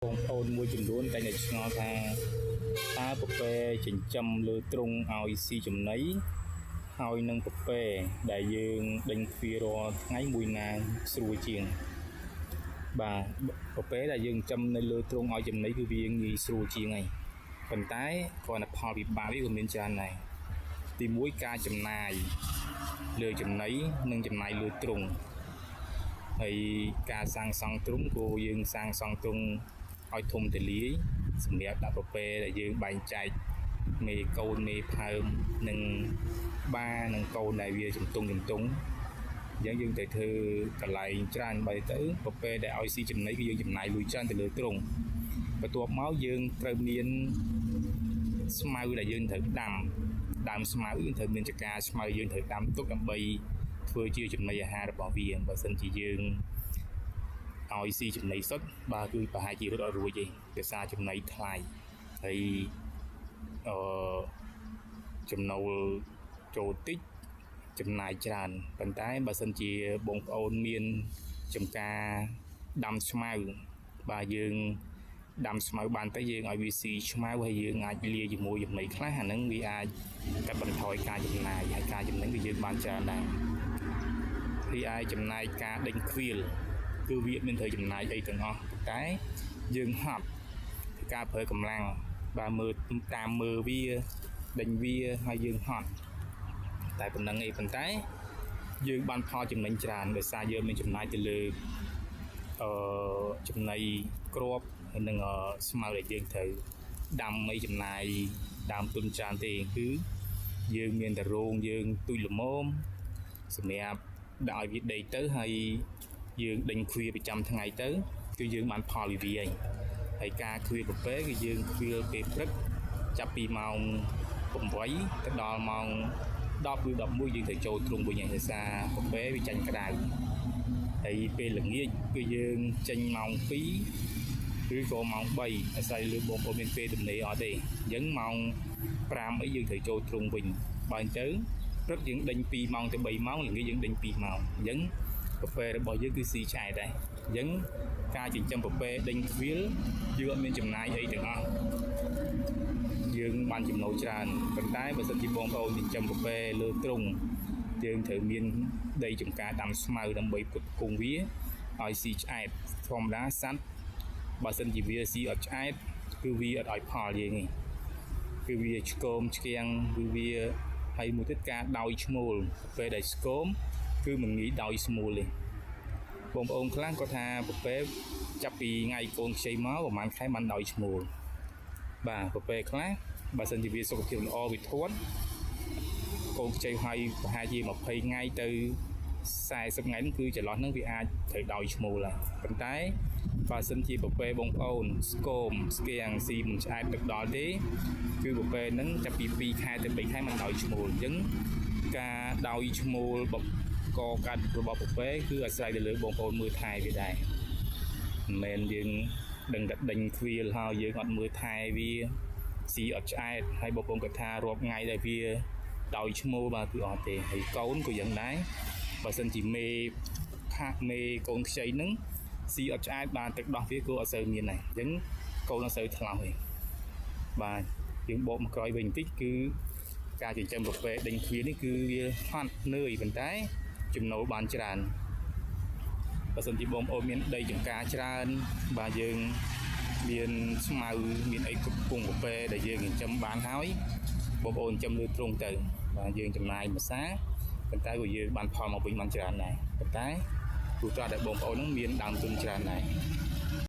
បងប្អូនមួយចំនួនតែងតែឆ្ងល់ថាតើពពែចិញ្ចឹមលើទ្រុងឲ្យស៊ីចំណីហើយនឹងពពែដែលយើងដេញទ្វាររាល់ថ្ងៃមួយណាស្រួលជាងបាទពពែដែលយើងចិញ្ចឹមនៅលើទ្រុងឲ្យចំណីគឺវាងាយស្រួលជាងហើយប៉ុន្តែគ្រាន់តែផលវិបាកវាក៏មានច្រើនដែរទីមួយការចំណាយលើចំណីនិងចំណាយលើទ្រុង ហើយការសាងសង់ទ្រុងក៏យើងសាងសង់ទ្រុងឲ្យធំទូលាយសម្រាប់ដាក់ពពែដែលយើងបែងចែកមេកូនមេផើមនិងបានិងកូនដែលវាជំទង់ជំទង់អញ្ចឹងយើងត្រូវធ្វើកន្លែងច្រើនបីទៅពពែដែលឲ្យស៊ីចំណីគឺយើងចំណាយលុយច្រើនទៅលើទ្រុងបន្ទាប់មកយើងត្រូវមានស្មៅដែលយើងត្រូវដាំដើមស្មៅយើងត្រូវមានចការស្មៅយើងត្រូវដាំទុកដើម្បីធ្វើជាចំណីអាហាររបស់វាបើសិនជាយើង ឲ្យស៊ីចំណីសុទ្ធបាទគឺប្រហែលជារត់អត់រួចទេភាសាចំណីថ្លៃហើយអឺចំណូលចូលតិចចំណាយច្រើនប៉ុន្តែបើសិនជាបងប្អូនមានចំការដាំស្មៅបាទយើងដាំស្មៅបានទៅយើងឲ្យវាស៊ីស្មៅហើយយើងអាចលាយជាមួយចំណីខ្លះអាហ្នឹងវាអាចកាត់បន្ថយការចំណាយហើយការចំណេញគឺយើងបានច្រើនដែរ រីឯចំណាយការដេញខ្វៀលគឺវាមិនត្រូវចំណាយអីទាំងអស់តែយើងហត់ពីការប្រើកម្លាំងបាទមើលតាមមើលវាដេញវាហើយយើងហត់តែប៉ុណ្្នឹងឯងប៉ុន្តែយើងបានផលចំណេញច្រើនដោយសារយើងមានចំណាយទៅលើអឺចំណីគ្រាប់ហើយនឹងស្មៅដែលយើងត្រូវដាំអីចំណាយដើមទុនច្រើនទេគឺយើងមានតែរោងយើងទូចល្មម សម្រាប់ដាក់ឲ្យវាដេកទៅហើយយើងដេញឃ្វាប្រចាំថ្ងៃទៅគឺយើងបានផលពីវាហើយហើយការឃ្វាកាហ្វេគឺយើងឃ្វាពេលព្រឹកចាប់ពីម៉ោង8ទៅដល់ម៉ោង10ឬ11យើងត្រូវចូលទ្រុងវិញហើយដោយសារកាហ្វេវាចាញ់ក្តៅហើយពេលល្ងាចគឺយើងចេញម៉ោង2ឬក៏ម៉ោង3អាស្រ័យលើបងប្អូនមានពេលទំនេរអត់ទេអញ្ចឹងម៉ោង5អីយើងត្រូវចូលទ្រុងវិញបើអញ្ចឹង ព្រឹកយើងដេញ2ម៉ោងទៅ3ម៉ោងល្ងាចយើងដេញ2ម៉ោងអញ្ចឹងកាហ្វេរបស់យើងគឺស៊ីឆ្អែតដែរអញ្ចឹងការចិញ្ចឹមកាហ្វេដេញខ្វៀលយើងអត់មានចំណាយអីទាំងអស់យើងបានចំណូលច្រើនប៉ុន្តែបើសិនជាបងប្អូនចិញ្ចឹមកាហ្វេលើទ្រុងយើងត្រូវមានដីចំការដាំស្មៅដើម្បីផ្គត់ផ្គង់វាឲ្យស៊ីឆ្អែតធម្មតាសត្វបើសិនជាវាស៊ីអត់ឆ្អែតគឺវាអត់ឲ្យផលយើងទេ គឺវាឆ្គមឆ្គៀងគឺវាហើយមួយទៀតការដោយឈ្មោលពេលដែលស្គមគឺមិនងាយដោយស្មូលទេបងប្អូនខ្លះគាត់ថាប្រពែចាប់ពីថ្ងៃកូនខ្ចីមកប្រហែលខែបានដោយឈ្មោលបាទប្រពែខ្លះបើសិនជាវាសុខភាពល្អវាធាត់កូនខ្ចីហើយប្រហែលជា20ថ្ងៃទៅ40ថ្ងៃហ្នឹងគឺចន្លោះហ្នឹងវាអាចត្រូវដោយឈ្មោលហើយប៉ុន្តែបើសិនជាប្រពែបងប្អូនស្គមស្គៀងស៊ីមិនឆ្អែតទឹកដល់ទេ គឺពពែហ្នឹងចាប់ពី2ខែទៅ3ខែมันដោយឈ្មោលអញ្ចឹងការដោយឈ្មោលបកកាត់របស់ពពែគឺអាស្រ័យទៅលើបងប្អូនមើលថែវាដែរមិនមែនយើងដឹងតែដេញខ្វៀលហើយយើងអត់មើលថែវាស៊ីអត់ឆ្អែតហើយបងប្អូនគាត់ថារាប់ថ្ងៃដែលវាដោយឈ្មោលបាទគឺអត់ទេហើយកូនក៏យ៉ាងដែរបើសិនជាមេផាកមេកូនខ្ចីហ្នឹងស៊ីអត់ឆ្អែតបានទឹកដោះវាក៏អត់សូវមានដែរអញ្ចឹងកូនអត់សូវថ្លោះទេបាទ យើងបកមកក្រោយវិញបន្តិចគឺការចិញ្ចឹមកាហ្វេដេញឃ្វានេះគឺវាហត់នឿយប៉ុន្តែចំណូលបានច្រើនបើសិនជាបងប្អូនមានដីចំការច្រើនបាទយើងមានស្មៅមានអីគ្រប់គង់កាហ្វេដែលយើងចិញ្ចឹមបានហើយបងប្អូនចិញ្ចឹមលើទ្រុងទៅបាទយើងចំណាយមួយសាប៉ុន្តែក៏យើងបានផលមកវិញបានច្រើនដែរប៉ុន្តែព្រោះតើតែបងប្អូននឹងមានដើមទុនច្រើនដែរ។